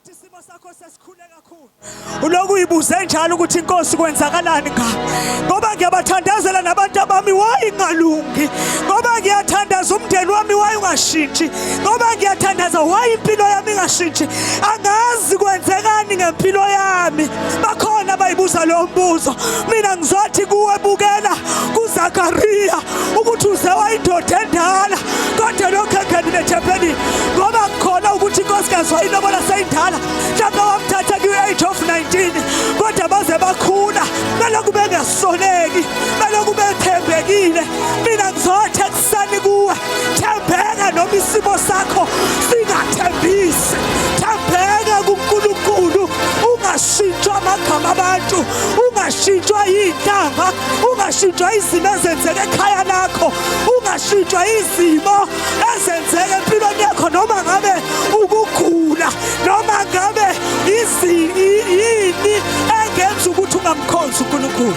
Ukuthi isimo sakho sesikhule kakhulu. Ulokhu uyibuze njalo ukuthi inkosi kwenzakalani nga. Ngoba ngiyabathandazela nabantu abami why ingalungi. Ngoba ngiyathandaza umndeni wami why ungashintshi. Ngoba ngiyathandaza why impilo yami ingashintshi. Angazi kwenzekani ngempilo yami. Bakhona abayibuza lo mbuzo. Mina ngizothi kuwe bukela kuZakaria ukuthi uze wayindoda endala kodwa lokho engenile ethempelini ngoba khona ukuthi inkosikazi wayilobola seyindala mhlawumbe wamthatha kwi-age of 19 kodwa baze bakhula belokhu bengasoleki belokhu bethembekile mina ngizothi ekuseni kuwe thembeka noma isimo sakho singathembisi thembeka kuNkulunkulu ungashintshwa amagama abantu ungashintshwa yintanga ungashintshwa izimo ezenzeka ekhaya lakho ungashintshwa izimo ezenzeka empilweni yakho noma ngabe ukugula noma ngabe yini engenza ukuthi ungamkhonzi uNkulunkulu.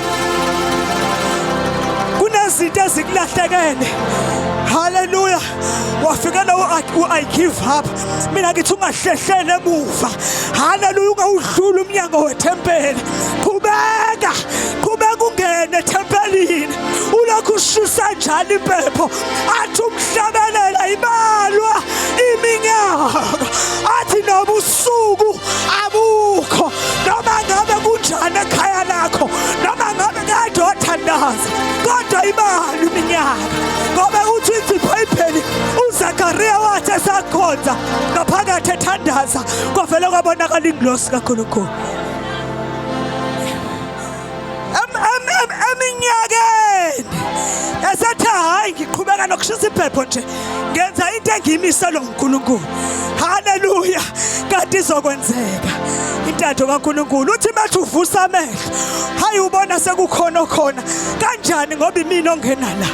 Kunezinto ezikulahlekele. Haleluya. Wafikela u-I give up. Mina ngithi ungahlehlele emuva. Haleluya, ungawudlula umnyango wethempeli. Qhubeka, qhubeka ungene ethempelini. Ulokhu ushisa njalo impepho. Athi umhlabelela ibalwa iminyaka. Athi nobusuku abukho. Noma ngabe kunjani ekhaya lakho, noma ngabe kade wathandaza, kodwa ibalwa iminyaka. Ngoba uthi iBhayibheli uZakaria wathi esakhonza ngaphakathi ethandaza kwavele kwabonakala ingilosi kaNkulunkulu. Eminyakeni esethe hayi ngiqhubeka nokushisa iphepho nje ngenza into engiyimiselwe uNkulunkulu. Haleluya, kanti izokwenzeka intando kaNkulunkulu. Uthi mathi uvusa amehlo, hayi ubona sekukhona okhona kanjani ngoba imina ongena la.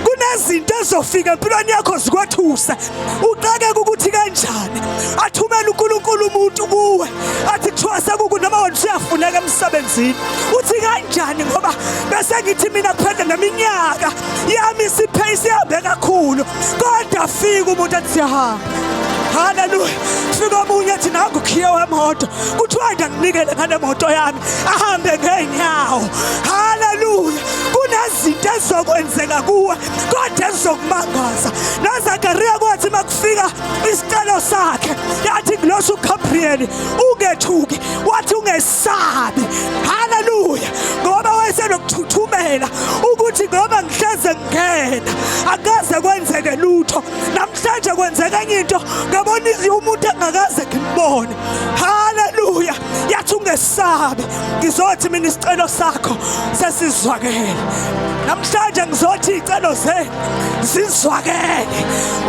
Kunezinto ezofika empilweni yakho zikwethusa, uxakeke ukuthi kanjani. Athumele uNkulunkulu umuntu kuwe athi kuthiwa sekuku noma wena usuyafuneka emsebenzini, uthi kanjani ngoba bese ngithi mina kuphela neminyaka yami isiphe isihambe kakhulu, kodwa fika umuntu athi siyahamba. Haleluya. Fika omunye athi nangu ukhiye wemoto, kuthiwa nje anginikele ngale moto yami ahambe ngeenyawo. Haleluya. Kunezinto ezizokwenzeka kuwe kodwa ezizokumangaza. NoZakaria kwathi makufika isicelo sakhe yathi ingilosi uGabriel ungethuki, wathi ungesabi. Haleluya. Ngoba wayesenokuthuthumela ukuthi ngoba ngihleze ngingena akaze kwenzeke lutho. Namhlanje kwenzeka enye into ngabona umuntu engakaze ngimbone. Haleluya. Yathi ungesabi, ngizothi mina isicelo sakho sesizwakele. Namhlanje ngizothi iy'celo zenu zizwakele.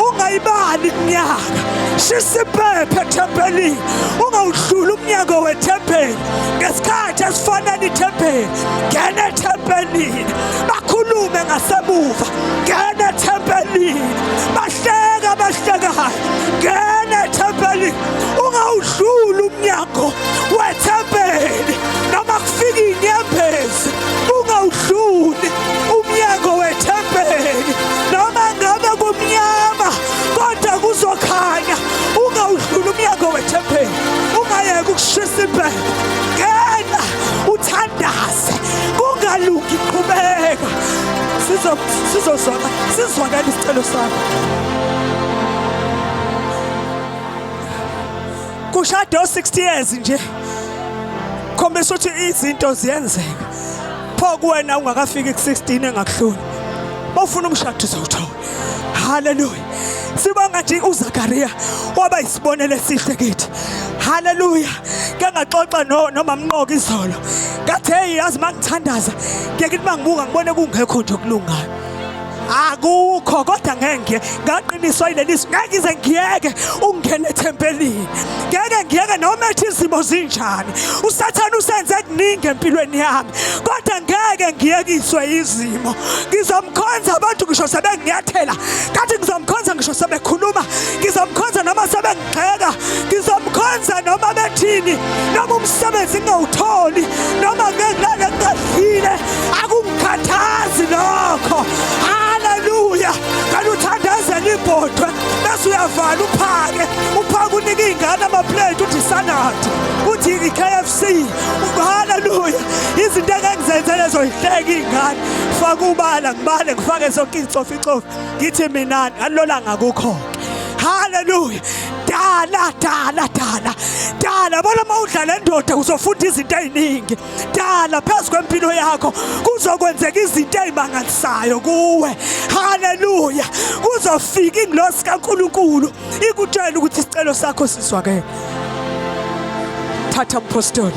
Ungayibali iminyaka, shisa impepho ethempelini, ungawudluli umnyango wethempeli ngesikhathi esifanele ithempeli. Ngena ethempelini, bakhulume ngasemuva. Ngena ethempelini, bahleka abahlekayo. Ngena ethempelini, ungawudluli umnyango wethempeli noma kufika inyembezi, ungawudluli umnyango wethempeli noma ngabe kumnyama kodwa kuzokhanya. Ungawudluli umnyango wethempeli, ungayeki ukushisa impepho. Ngena uthandaze, kungalungi qhubeka. Sizozwakala, sizwakala isicelo sakho. Kushade o-60 years nje, khombisa ukuthi izinto ziyenzeka. Pho kuwena ungakafiki ku-16 engakuhluli, bawufuna umshado uzowuthola. Haleluya. Sibonga nje uZakaria waba isibonelo esihle kithi. Haleluya. Ke ngaxoxa no nomamnqoka izolo, ngathi hey, yazi mangithandaza ngeke ngithi mangibuka ngibone kungekho nje okulungayo, akukho, kodwa ngeke ngaqiniswa yileli zwi, ngeke ngize ngiyeke ukungena ethempelini, ngeke ngiyeke noma ethi izimo zinjani. USathane usenze kuningi empilweni yami, kodwa ngeke ngiyekiswe izimo. Ngizomkhonza abantu ngisho sebenginyathela, kathi ngizomkhonza ngisho sebekhuluma, ngizomkhonza noma sebengigxeka, ngizomkhonza noma bethini, noma umsebenzi ngingawutholi, noma ngeke ngingadlile, akungikhathazi lokho. Haleluya. Kanti uthandaze Uzenzela ibhodwe bese uyavala uphake. Uphake unike izingane amaplate uthi sanadi. Uthi i-KFC. Hallelujah. Izinto engizenze lezo yihleka izingane. Faka ubala ngibale ngifake zonke izicofi cofi. Ngithi mina ngalolanga akukho. Hallelujah. Dala dala dala. Dala bona uma udlala endoda uzofunda izinto eziningi. Dala phezu kwempilo yakho kuzokwenzeka izinto ezimangalisayo kuwe. Hallelujah. Kuzofika ingilosi kaNkuluNkulu ikutshela ukuthi isicelo sakho sizwakele. Thatha mpostoli.